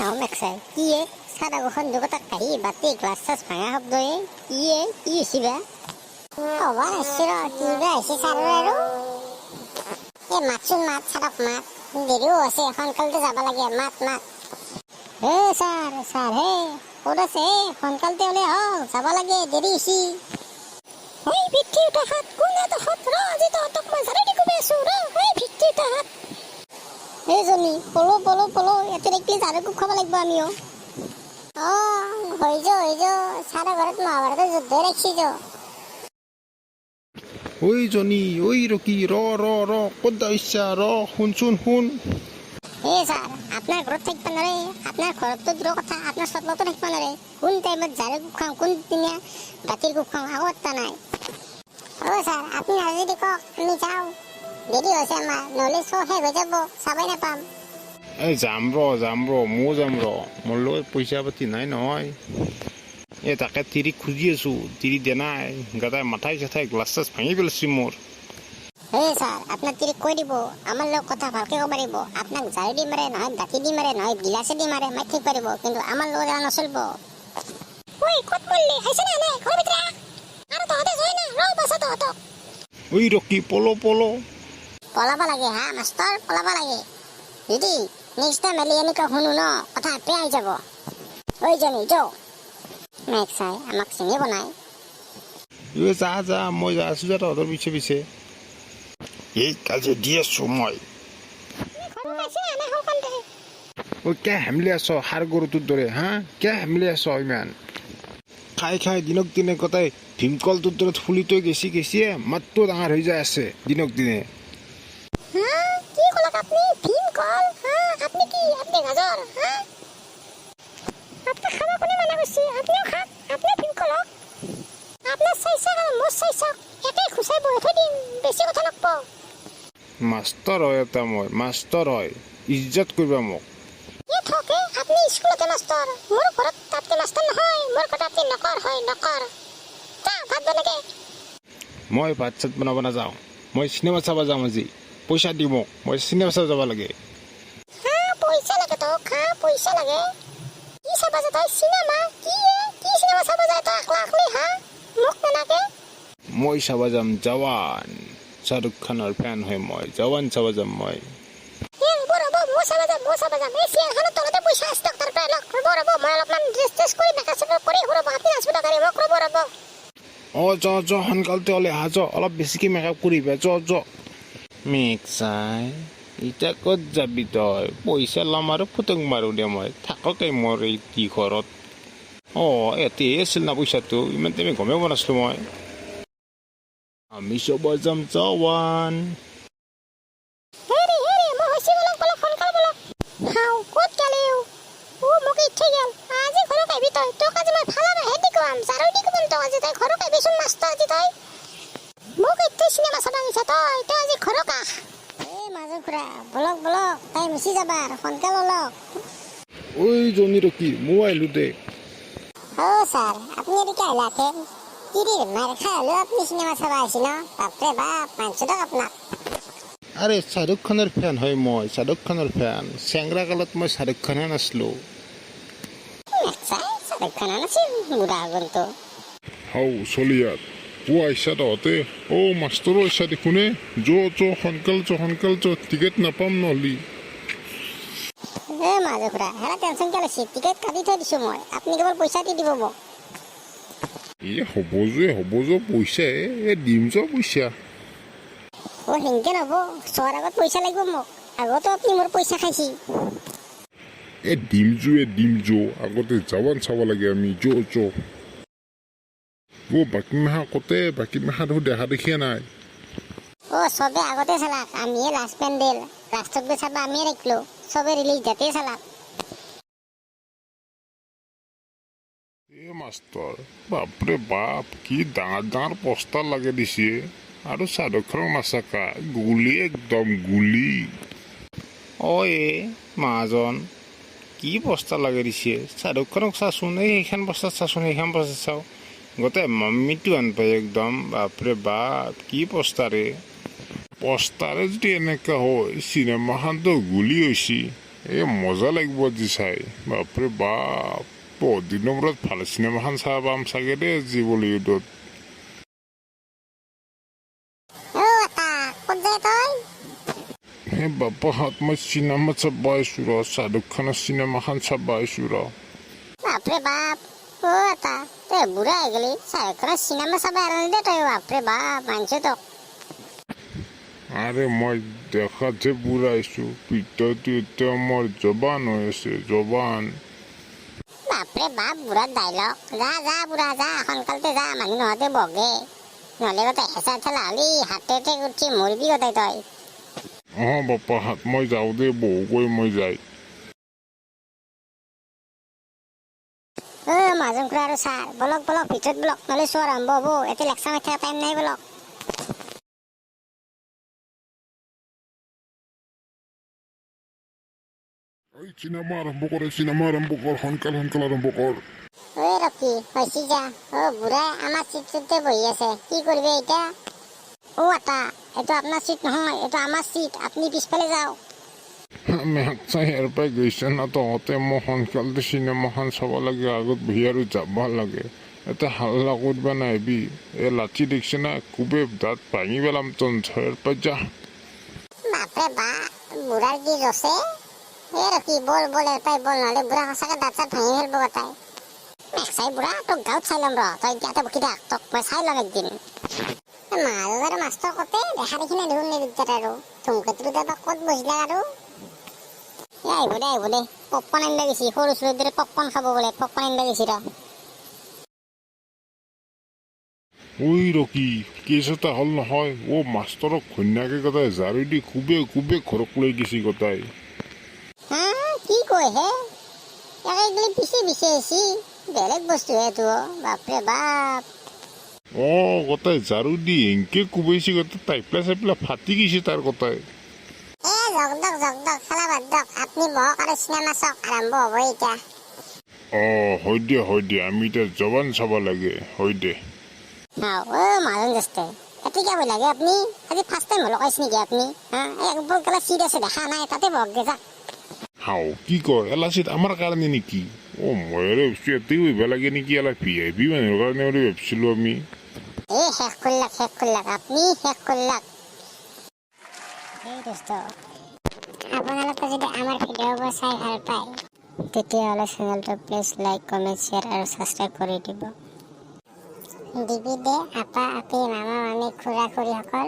আহো মেকচাই কি এ চাৰা সন্দুকত কাঁহী বাতি গ্লাছ চাছ ভাঙা শব্দ এ কি এ কি হৈছে বা? ক'ব নোৱাৰছো ৰ, কি বা হৈছে ছাৰৰ আৰু। এই মাতচোন, মাত ছাৰক মাত, দেৰিও হৈছে, সোনকালতে যাব লাগে, মাত মাত। হে ছাৰ, ছাৰ, হে ক'ত আছে? হে, সোনকালতে ওলাই আহক, যাব লাগে, দেৰি হৈছে। ঐ ভিত্তি উঠা হাত, কোন তহঁত? ৰ, আজি তহঁতক মই ঝাৰু দি কোবাই আছো, ৰ। ঐ ভিত্তি উঠা হাত, এইজনী, পলো পলো পলো, ইয়াতে থাকিলে ঝাৰু কোব খাব লাগিব আমিও। অ হৈ যো, হৈ যো, ছাৰৰ ঘৰত মহাভাৰতৰ যুদ্ধ ৰাখিছি যো। ঐ জনী, ঐ ৰকি, ৰ ৰ ৰ, ক'ত যাইছা? ৰ, শুনচোন, শুন। এ ছাৰ, আপোনাৰ ঘৰত থাকিব নোৱাৰে, আপোনাৰ ঘৰততো দূৰৰ কথা, আপোনাৰ চোতালতো থাকিব নোৱাৰে। কোন টাইমত ঝাৰু কোব খাওঁ, কোন দিনা বাতিৰ কোব খাওঁ, আগত এটা নাই। অ ছাৰ, আপুনি আজি যদি কওক, আমি যাওঁ, দেৰি হৈছে আমাৰ, নহ'লে শ্ব' শেষ হৈ যাব, চাবই নাপাম। এই যাম ৰ, যাম ৰ, ময়ো যাম ৰ। মোৰ লগত পইচা পাতি নাই নহয়। এই তাকে তিৰিক খুজি আছো, তিৰি দিয়া নাই। গাদাই মাথাই চাথাই গ্লাছ চাছ ভাঙি পেলাইছে মোৰ। হে ছাৰ, আপোনাৰ তিৰিক কৈ দিব, আমাৰ লগত কথা ভালকে ক'ব পাৰিব। আপোনাক ঝাৰু দি মাৰে নহয়, বাতি দি মাৰে নহয়, গিলাচে দি মাৰে, মাৰি থাকিব পাৰিব, কিন্তু আমাৰ লগত এয়া নচলিব। ঐ, ক'ত মৰিলি? আহিছে না নাই? ঘৰৰ ভিতৰে আহ। আৰু তহঁতে যোৱাই না, ৰ, বাচা তহঁতক। ঐ ৰকি, পলো পলো। পলাব লাগে হা মাষ্টৰ, পলাব লাগে। যদি নেক্সট টাইম এলি এনেকুৱা শুনো ন, কথা বেয়া হৈ যাব। ঐ জনী, যাওঁ মেঘ চাই আমাক চিনি বনাই। এই যা যা, মই যাই আছো, যা তহঁতৰ পিছে পিছে। এই কাজি দি আছো মই। ঐ, কিয় হেমলি আছ ষাঁড় গৰুটোৰ দৰে? হা, কিয় হেমলি আছ ইমান? খাই খাই দিনক দিনে গোটাই ভীমকলটোৰ দৰে ফুলিটো গেছি গেছিয়ে মাতটো ডাঙৰ হৈ যাই আছে দিনক দিনে। হা, কি ক'লাক আপুনি? ভীমকল? হা, আপুনি কি, আপুনি গাজৰ? হা, আপোনাক খাব কোনে মানা কৰিছে? আপুনিও খাওক, আপুনিও ভীমকল হওক। আপোনাৰ চাইছাক আৰু মোৰ চাইছাক একেই খুচাই বহাই থৈ দিম, বেছি কথা নকব। মাষ্টৰ হয় এটা মই, মাষ্টৰ হয়, ইজ্জত কৰিবা মোক। এই থকে, আপুনি স্কুলতে মাষ্টৰ, মোৰ ঘৰত আপুনি মাষ্টৰ নহয়। মোৰ ঘৰত আপুনি নকৰ হয়, নকৰ। যা, ভাত বনাগে। মই ভাত চাত বনাব নাযাওঁ, মই চিনেমা চাব যাম আজি। পইচা দি মোক, মই চিনেমা চাব যাব লাগে। হা, পইচা লাগে তোক? হা, পইচা লাগে? কি চাবা যে তই চিনেমা? কি এ? কি চিনেমা চাব যায় তই আকলা আকলি? হা, মোক নানাকে? মই চাব যাম জৱান, শ্বাহৰুখ খানৰ ফেন হয় মই, জৱান চাব যাম মই। এ ৰ'ব ৰ'ব, মই চাব যাম, মই চাব যাম। এই চেয়াৰখনৰ তলতে পইচা আছে দিয়ক, তাৰ পৰা লওক। ৰ'ব ৰ'ব, মই অলপমান ড্ৰেছ ট্ৰেছ কৰি মেকআপ চেকআপ কৰি আহোঁ, ৰ'ব, আপুনি নাচব দৰকাৰী মোক, ৰ'ব ৰ'ব। অ য য, সোনকালতে ওলাই আহা, য, অলপ বেছিকৈ মেকআপ কৰিবা, য য। মেক চাই, এতিয়া ক'ত যাবি তই? পইচা ল'ম আৰু ফুটুক মাৰো দে মই, থাককে মোৰ এই কি ঘৰত। অ ইয়াতে আছিল না পইচাটো, ইমান টাইমে গমেই পোৱা নাছিলোঁ মই। আমি চাব যাম জৱান। হেৰি হেৰি, মই হৈছে, বলক বলক, সোনকাল বলক। হাও, ক'ত গেলেও? অ, মোক এই থৈ গেল। আজি ঘৰত আহিবি তই, তোক আজি মই ফালা বাহে দি কোৱাম, ঝাৰু দি কোবাম তোক আজি। তই ঘৰত আহিবিচোন মাষ্টৰ, আজি তই মোক এতিয়া চিনেমা চাব গৈছা তই, তই আজি ঘৰত আহ। এই মাজু খুৰা, বলক বলক, তাই গুচি যাবা, সোনকাল ওলক। ঐ জনী ৰকি, মই আহিলো দে। অ ছাৰ, আপুনি এদিকে আহিলাতে তিৰিৰ মাৰ খাই হ'লেও আপুনি চিনেমা চাব আহিছে ন? বাপৰে বাপ, মানছো দিয়ক আপোনাক। আৰে, শ্বাহৰুখ খানৰ ফেন হয় মই, শ্বাহৰুখ খানৰ ফেন। চেংৰা কালত মই শ্বাহৰুখ খানহে নাছিলোঁ। আচ্ছা, শ্বাহৰুখ খান নাছিল, বুঢ়া হৈ গ'লতো। হাও চলিয়াত, পুৱা আহিছা তহঁতে? অ' মাষ্টৰো আহিছা দেখোনে। য' য', সোনকাল য, সোনকাল য, টিকেট নাপাম নহ'লি। এ মাজু খুৰা, হেৰা টেনচন কিয় লৈছে? টিকেট কাটি থৈ দিছোঁ মই, আপুনি কেৱল পইচা দি দিব মোক। এ হ'ব যে, হ'ব য, পইচা এ দিম য পইচা। অ সেনকে নহ'ব, চোৱাৰ আগত পইচা লাগিব মোক। আগতো আপুনি মোৰ পইচা খাইছি। এ দিম যো, এ দিম যো, আগতে জৱান চাব লাগে আমি, য' য'। অ' বাকী মাহা কতে? বাকী মাহা দেখোন দেখা দেখিয়ে নাই। অ চবে আগতে চালাক, আমিয়ে লাষ্ট পেণ্ডেল, লাষ্টত গৈ চাবা আমিয়ে ৰাখিলো, চবে ৰিলিজ যাতে চালাক। এ মাষ্টৰ, বাপৰে বাপ, কি ডাঙৰ ডাঙৰ পোষ্টাৰ লগাই দিছে আৰু শ্বাহৰুখ খানক নাচাকা, গুলি, একদম গুলি। অ এ মহাজন, কি বস্তা লগাই দিছে? শ্বাহৰুখ খানক চাচোন, এই সেইখন বস্তাত চাচোন, সেইখন বস্তাত চাওঁ, গোটেই মাম্মিটো আন পাই একদম। বাপৰে বাপ, কি পোষ্টাৰে! পোষ্টাৰে যদি এনেকা হয়, চিনেমাখনতো গুলি হৈছে। এই মজা লাগিব আজি চাই। বাপৰে বাপ, বহুত দিনৰ মূৰত ভাল চিনেমাখন চাব পাম চাগে দেই আজি বলিউডত। অ আতা, ক'ত যায় তই? হে বাপাহঁত, মই চিনেমা চাব আহিছোঁ ৰ, শ্বাহৰুখ খানৰ চিনেমাখন চাব আহিছোঁ ৰ। বাপৰে বাপ, অ আতা, তই বুঢ়া হৈ গ'লি, শ্বাহৰুখ খানৰ চিনেমা চাব এৰালি দে তই। বাপৰে বাপ, মানছো তোক। আৰে মই দেখাতহে বুঢ়া আহিছোঁ, ভিতৰটো এতিয়া মোৰ জৱান হৈ আছে, জৱান। বাপৰে বাপ, বুঢ়াৰ ডাইলগ। যা যা বুঢ়া যা, সোনকালতে যা, মানুহ নহওঁতে বগে, নহ'লে গোটেই হেঁচা ঠেলা হ'লি হাতে এটেক উঠি মৰিবি গোটেই তই। অঁ বাপাহঁত, মই যাওঁ দেই, বহুকৈ মই যায়। অ মহাজন খুৰা আৰু ছাৰ, বলক বলক, ভিতৰত বলক, নহ'লে শ্ব' আৰম্ভ হ'ব। এতিয়া লেকচাৰ মাৰি থকা টাইম নাই, বলক। ঐ, চিনেমা আৰম্ভ কৰ, চিনেমা আৰম্ভ কৰ, সোনকাল সোনকাল আৰম্ভ কৰ। ঐ ৰকি, হৈছে যা। অ বুঢ়াই আমাৰ চিটটোতে বহি আছে, কি কৰিবি এতিয়া? অ আতা, এইটো আপোনাৰ চিট নহয়, এইটো আমাৰ চিট, আপুনি পিছফালে যাওক। মেঘ চাই ইয়াৰ পৰাই গৈছে না তহঁতে? মই সোনকালতে চিনেমাখন চাব লাগে, আগত বহি আৰু যাব লাগে। এটা হাল্লা কৰিব নাহিবি। এই লাঠি দেখিছে না, কোবে দাঁত ভাঙি পেলাম তন, ইয়াৰ পৰা যা। বাপৰে বাপ, বুঢ়াৰ কি জছে। এ ৰকি, বল বল, ইয়াৰ পৰাই বল, নহ'লে বুঢ়া সঁচাকে দাঁত চাত ভাঙি ফেলব গোটাই। চাই বুঢ়া, তোক গাঁৱত চাই ল'ম ৰ, তই ইয়াতে বকি থাক, তোক মই চাই ল'ম একদিন। মাছ আৰু মাষ্টৰ কতে দেখা দেখি নাই দেখোন এই দুটাত আৰু ধুমকেতু দুটা বা ক'ত বহিলাক আৰু। এ আহিব দে, আহিব দে, পপকৰ্ণ আনিব গৈছি, সৰু ছোৱালীৰ দৰে পপকৰ্ণ খাব বোলে, পপকৰ্ণ আনিব গৈছি ৰ। ঐ ৰকি, কেছ এটা হ'ল নহয়। অ' মাষ্টৰক ঘৈণীয়েকে গোটাই ঝাৰু দি কোবে কোবে ঘৰক লৈ গৈছি গোটাই। হা, কি কয় হে? ইয়াক এইগিলি পিছে পিছে আহিছি, বেলেগ বস্তু হে এইটো। বাপৰে বাপ। অঁ, গোটাই ঝাৰু দি এনকে কোবাইছি, গোটাই টাইপলা চাইপলা ফাটি গৈছে তাৰ গোটাই। এ জগ দক জগ দক, খেলা বাদ দক, আপুনি বহক আৰু চিনেমা চাওক, আৰম্ভ হ'ব এতিয়া। অঁ হয় দে, হয় দে, আমি এতিয়া জৱান চাব লাগে, হয় দে। অ মহাজন জ্যেষ্ঠ, ইয়াতে কিয় বহি লাগে আপুনি? আজি ফাৰ্ষ্ট টাইম হলক আহিছে নেকি আপুনি? হা, এই ওপৰত কেলা চিট আছে দেখা নাই, তাতে বহক গে যাক। হাও, কি কয়, এলা চিট আমাৰ কাৰণে নেকি? অ' মই আৰু ভাবছোঁ ইয়াতেই বহিব লাগে নেকি, এলা ভিআইপি মানুহৰ কাৰণে বুলি ভাবছিলোঁ আমি। এ শেষ কৰলাক, শেষ কৰলাক, আপুনি শেষ কৰলাক। এই দোস্ত, আপোনালোকে যদি আমাৰ ভিডিঅ'বোৰ চাই ভাল পায় তেতিয়াহ'লে চেনেলটো প্লিজ লাইক, কমেণ্ট, শ্বেয়াৰ আৰু ছাবস্ক্ৰাইব কৰি দিব। দিবি দে আপা আপি, মামা মামী, খুৰা খুৰীসকল।